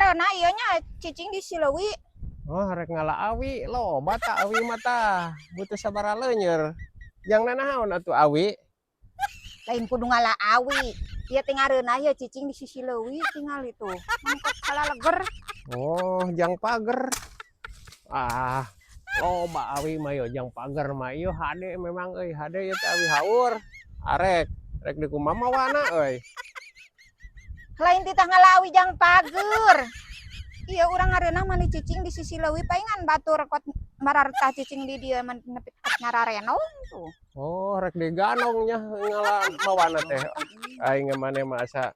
Ngareunah ieu nya cicing di sileuwi. Oh, rek ngala awi, loba tah awi mah tah. Butuh sabaraha leunyer? Jang nanaon atuh awi? Lain kudu ngala awi. Ieu teh ngareunah ieu cicing di sisi leuwi tingali tuh. Mangkok salaleger. Oh, jang pager. Ah, loba awi mah yo jang pager mah ieu hade memang euy, hade ieu teh awi haur. Arek, rek dikumaha mawana euy. Lain titah ngala awi jang pager. Iya, urang ngareunah mani cicing di sisi leuwi, paingan batur kot marartah cicing di dieu man nepi ngararenong tuh. Oh, rek diganong nya ngala mawana teh. Aing maneh mah asa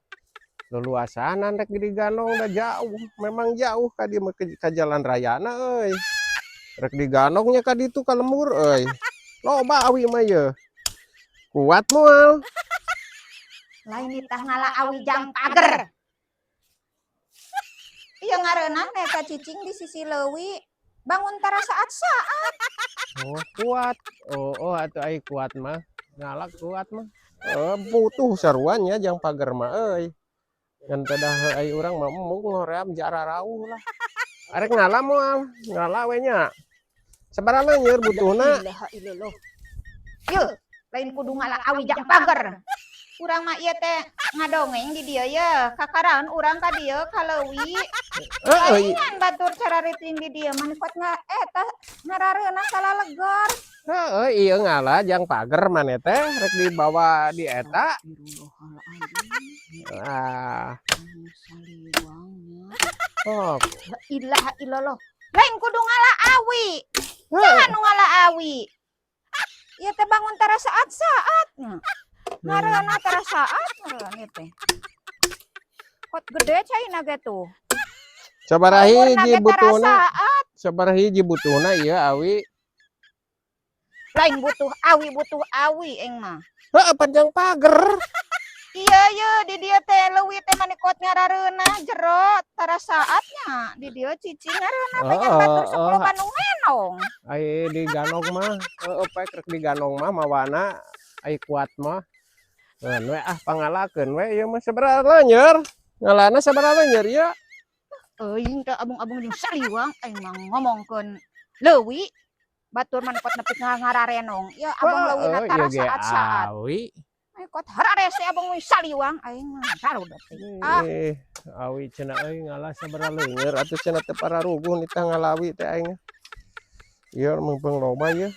luluasanan rek diganong, da jauh, memang jauh ka dieu mah ka jalan rayana euy. Rek diganongnya ka ditu ka lembur euy. Loba awi mah ieu. Kuat moal? Lain nitah ngala awi jang pager. Iya, ngareunah eta cicing di sisi leuwi bangun tara saat-saat. Oh, kuat. Oh, atuh ai kuat mah. Ngala kuat mah. Oh, butuh sarua nya jang pager mah euy. Ngan teh dah ai urang mah embung hoream jararauh lah. Arek ngala moal? Ngala we nya. Sabaraha leunyer butuhna? La ilaha illallah. Yeuh, lain kudu ngala awi jang pager. Urang mah ieu teh ngadongeng di dieu ye, kakaraon urang ka dieu ka leuwi. Heeh. Palingan batur carariting di dieu mah kuat eta ngarareunah salaleger. Heeh, ieu ngala jang pager maneh teh rek dibawa di eta. Astagfirullahaladzim. Ah. Anu saliwangnya. Oh. La ilaha illallah. Lain kudu ngala awi. Heeh. Saha nu ngala awi? Ieu teh bangun tara saat-saat nya. Ngareunah tara saat ngareunah ieu teh. Kot gede caina ge tuh. Sabaraha Umurna hiji ge tara butuhna? saat. Sabaraha hiji butuhna ieu awi? Lain butuh awi, butuh awi aing mah. Heeh, panjang pager. Iya ye, di dieu teh leuwi teh mani kot ngarareunah jero tara saatnya di dieu cicing ngareunah pengen batur sok loba nu ngenong. Ai diganong mah, heeh, pek rek diganong mah mawana ai kuat mah. Keun we ah, pangalakeun we ieu mah. Sabaraha leunyer? Ngalana sabaraha leunyer ieu? Euing teh abung-abung jeung saliwang, aing mah ngomongkeun leuwi batur mah kot nepi ngararenong. Ieu abang leuwina Heeh, tara ieu ge saat-saat. Awi. Aing kot hararese abang we saliwang aing mah sarudet teh. Ah. Eh, awi cenah euy, ngalah sabaraha leunyer atuh cenah, teu pararuguh nitah ngala awi teh aing. Ieu mumpung loba ieu.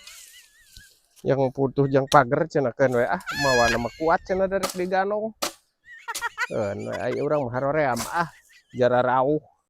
Yang butuh jang pager cenah, keun we ah, mawana mah kuat cenah da rek diganong. Keun we ai urang mah haroream ah, jararauh.